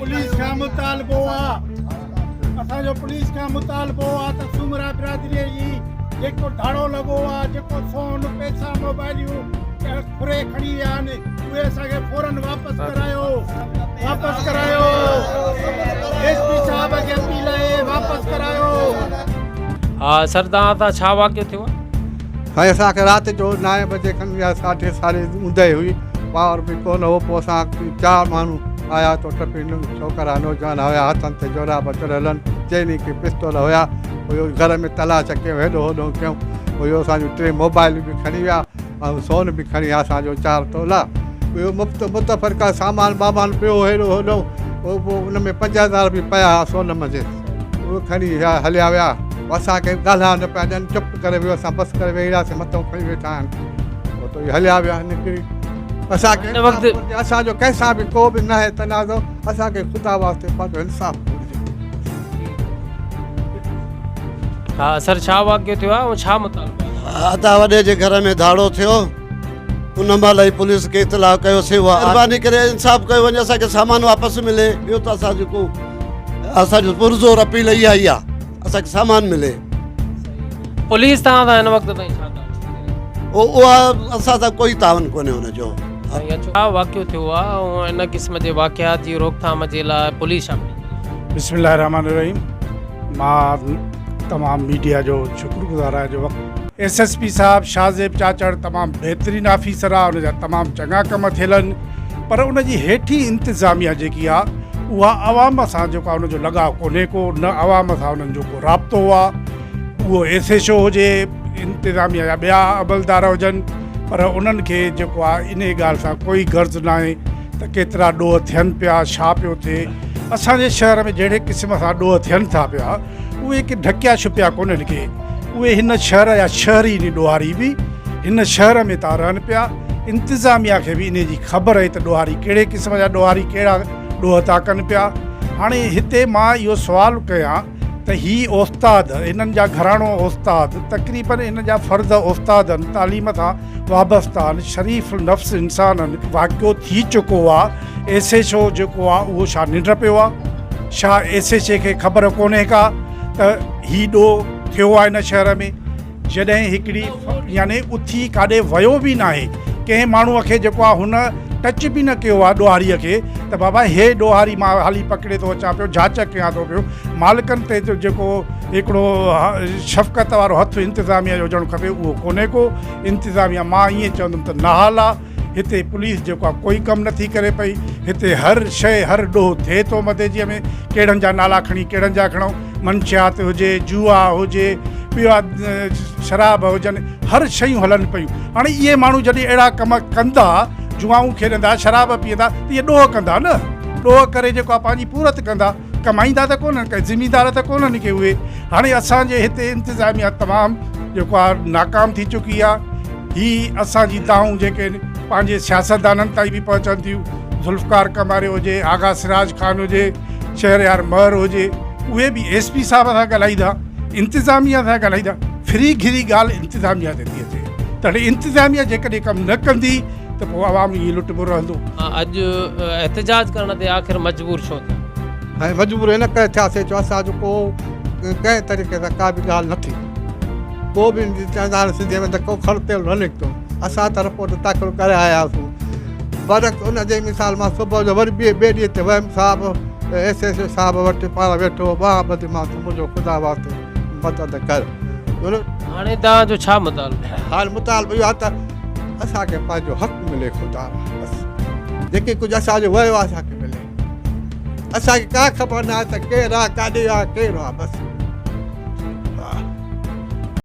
Police کان مطالبو آ اسان جو پوليس کان مطالبو آ ته سومرا برادري جي جيڪو ڌاڙو لڳو آ جيڪو سون پئسا موبائليون ڦري کڻي ويا آهن اهي اسان کي فورن واپس ڪرايو واپس ڪرايو ايس پي صاحب کي اپيل آهي واپس ڪرايو. ها سر توهان سان ڇا واقعو ٿيو آهي؟ سائين اسان کي رات جو نائين بجي کن يا ساڍي ساري اوندهه هئي پاور به ڪونه هو پوء اسان چار ماڻهو آيا تو ٽپي ڇوڪرا نوجوان هيا هٿن تي جوراب چڙهيل هن چئني کي پستول هيا پوء گهر ۾ تلاش ڪيون هيڏو هوڏو ڪيون پوء اسان جون ٽي موبائلون به کڻي ويا ۽ سون به کڻي ويا اسان جو چار تولا ٻيو مفت متفرقه سامان بامان پيو هو هيڏو هوڏو پوء ان ۾ 5000 به پيا هئا سون منجهه اهي کڻي ويا هليا ويا اسان کي ڳالهائڻ نه پيا ڏين چپ ڪري ويو اسان بس ڪري ويهي رهياسين مٿو کڻي ويٺا آهن پوء ته اهي هليا ويا نڪري اسان کي هن وقت اسان جو ڪنهن سان به ڪو به نه آهي تنازعو اسان کي خدا واسطي پنهنجو انصاف گهرجي. ها سر ڇا واقعو ٿيو آهي ۽ ڇا مطالبو آهي؟ ادا وڏي جي گهر ۾ ڌاڙو ٿيو ان مهل ئي پوليس کي اطلاع ڪيوسين اها مهرباني ڪري انصاف ڪيو وڃي اسان کي سامان واپس ملي ٻيو ته اسان جو ڪو اسان جو پرزور اپيل اها ئي آهي اسان کي سامان ملي. پوليس توهان سان هن وقت تائين ڇا تعاون ٿي ڪري؟ اها اسان سان ڪوئي تعاون ڪونهي ان جو. سائين اچو ڇا واقعو ٿيو آهي ۽ ان قسم جي واقعات جي روڪٿام جي لاء پوليس ڇا پئي ڪري؟ بسم الله الرحمٰن الرحيم مان تمام ميڊيا جو شڪر گذار آهيان جو وقت ايس ايس پي صاحب شاهزيب چاچڙ تمام بهترين آفيسر آهي ان جا تمام چڱا ڪم ٿيل آهن پر ان جي هيٺين انتظاميا جيڪي آ اها عوام سان جيڪو آ ان جو لڳاء ڪونهي ڪو نه عوام سان انهن جو ڪو رابطو آ اهو ايس ايڇ او هجي انتظاميا جا ٻيا عملدار هجن پر انهن کي جيڪو آ انهي ڳالهه سان ڪوئي غرض ناهي ته ڪيترا ڏوهه ٿين پيا ڇا پيو ٿئي اسان جي شهر ۾ جهڙي قسم سان ڏوهه ٿين ٿا پيا اهي ڪي ڍڪيا ڇپيا ڪونهن ڪي اهي هن شهر جا شهري ڏوهاري به هن شهر ۾ ٿا رهن پيا انتظاميا کي به انهي جي خبر آهي ته ڏوهاري ڪهڙي قسم جا ڏوهاري ڪهڙا ڏوهه ٿا ڪن پيا. هاڻي هتي مان اهو سوال ڪيان ته هي اوستاد هنن جا گهراڻو اوستاد تقريبن هنن جا فرد اوستاد آهن تعليم سان وابسته آهن شريف النفس انسان آهن واقعو ٿي چڪو آهي ايس ايڇ او جيڪو آهي اهو ڇا ننڊ پيو آهي ڇا ايس ايڇ اي کي خبر ڪونهي ڪا ته هي ڏوهه ٿيو آهي هن شهر ۾ جڏهن هڪڙي يعني اٿي ڪاڏي ويو به ناهي ڪنهن ماڻهوء کي جيڪو آهي هن ٽچ به نه ڪيو آهي ڏوهاريء کي ته بابا هي ڏوهاري مان هلي پڪڙي ٿو اچان پيو جاچ ڪيان ٿو پيو مالڪن تي جيڪو هڪڙو شفقت وارو هٿ انتظاميا جو هجڻ کپي اهو ڪونهي ڪو انتظاميا مان ائين چوندم ته ناحل آهي هتي پوليس جيڪو آهي ڪوئي ڪم نٿي ڪري پئي هتي هر شيء هر ڏوهه ٿئي ٿو مديجيء ۾ ڪهڙن جا نالا کڻي ڪهڙن جا کڻون منشيات هجي جوا هجي ٻيا شراب هجن هر شيون هلن پيون هاڻي اهي ماڻهو جڏهن اهڙا ڪم ڪندا جوائون کيڏندا شراب پيئندا ته اهي ڏوهه ڪندا نه ڏوهه ڪري جيڪو آهي پنهنجي پورت ڪندا ڪمائيندا ته ڪونهن ڪي زميندار ته ڪونهن ڪي اهي هاڻي اسان جي هتي انتظاميا تمام جيڪو آهي ناڪام ٿي چڪي آهي هي اسان جي دانهون جيڪي پنهنجي سياستدانن تائين به پهچن ٿيون ذوالفقار ڪماري هجي آغا سراج خان هجي شهريار مهر هجي اهي به ايس پي صاحب سان ڳالهائيندا انتظاميا سان ڳالهائيندا ڦري گهري ڳالهه انتظاميا تي ٿي اچي تڏهن انتظاميا جيڪڏهن ڪم نه ڪندي ته پوء عوام ائين لٽبو رهندو. اڄ احتجاج ڪرڻ تي آخر مجبور ڇو ٿيا؟ ۽ مجبور ان ڪري ٿياسين جو اسان جو ڪو ڪنهن طريقي سان ڪا به ڳالهه نه ٿي ڪو به چوندا آهن سنڌيء ۾ ته ڪو کڙ تيل نه نڪتو اسان ته رپورٽ داخل ڪري آياسون پر ان جي مثال مان صبح جو وري ٻئي ٻئي ڏينهن تي ويم صاحب ايس ايس او صاحب وٽ پاڻ ويٺو هو ٻانهن ٻڌي مان منهنجو خدا واسطي مدد ڪر. هاڻي توهان جو ڇا مطالبو آهي؟ هاڻي مطالبو اهو آهي ته اسان کي پنهنجو حق ملي خدا را بس جيڪي ڪجهه اسان جو ويو آهي اسان کي ملي اسان کي ڪا خبر نه آهي ته ڪير آهي ڪاڏي آهي ڪير آهي بس.